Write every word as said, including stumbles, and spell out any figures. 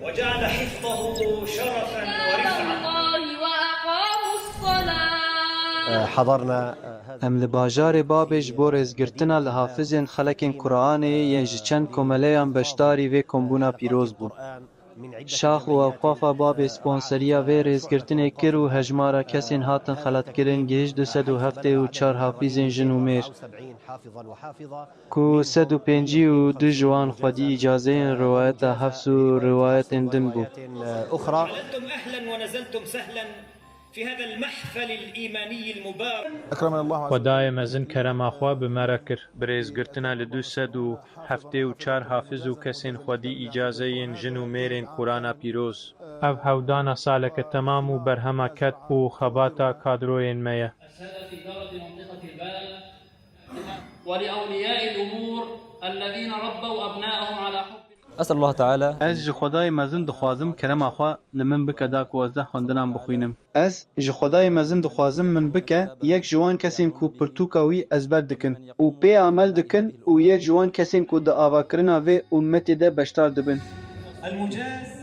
وجعل حفظه شرفا كتاب ورفعة. الله وأقاموا الصلاة. حضرنا Em li bajarê Babê ji bo rêzgirtina li hafizên xelekên Quranê yên ji çend komeleyan beşdarî vê kombûna pîroz bûn. Şax û Ewqafa Babê sponseriya vê rêzgirtinê kir û hejmara kesên hatin xelatkirin gihişt du sed û heftê û çar hafizên jin û mêr, ku sed û pêncî û du ji wan xwedî îcazeyên riwayeta Hefs û riwayetên din bûn. أخرى عللتم أهلا ونزلتم سهلا في هذا المحفل الإيماني المبارك. أكرمنا الله عز Xwedayê mezin kerema xwe bi me re kir. Bi rêzgirtina li du sed û heftê û çar hafiz û kesên xwedî îcazeyên jin û mêrên Qurana pîroz. Ev hewdana saleke temam û berhema ked û xebata kadroyên me ye. السادة في إدارة منطقة البال ولأولياء الأمور الذين ربوا أبناءهم على حب أسأل الله تعالى Ez ji Xwedayê mezin dixwazim kerema xwe li min bike da ku ez deh xwendinan bixwînim. Ez ji Xwedayê mezin dixwazim min bike yek ji wan kesên ku pirtûka wî ezber dikin û pê amel dikin û yek ji wan kesên ku di avakirina vê ummetê de beşdar dibin. المجاز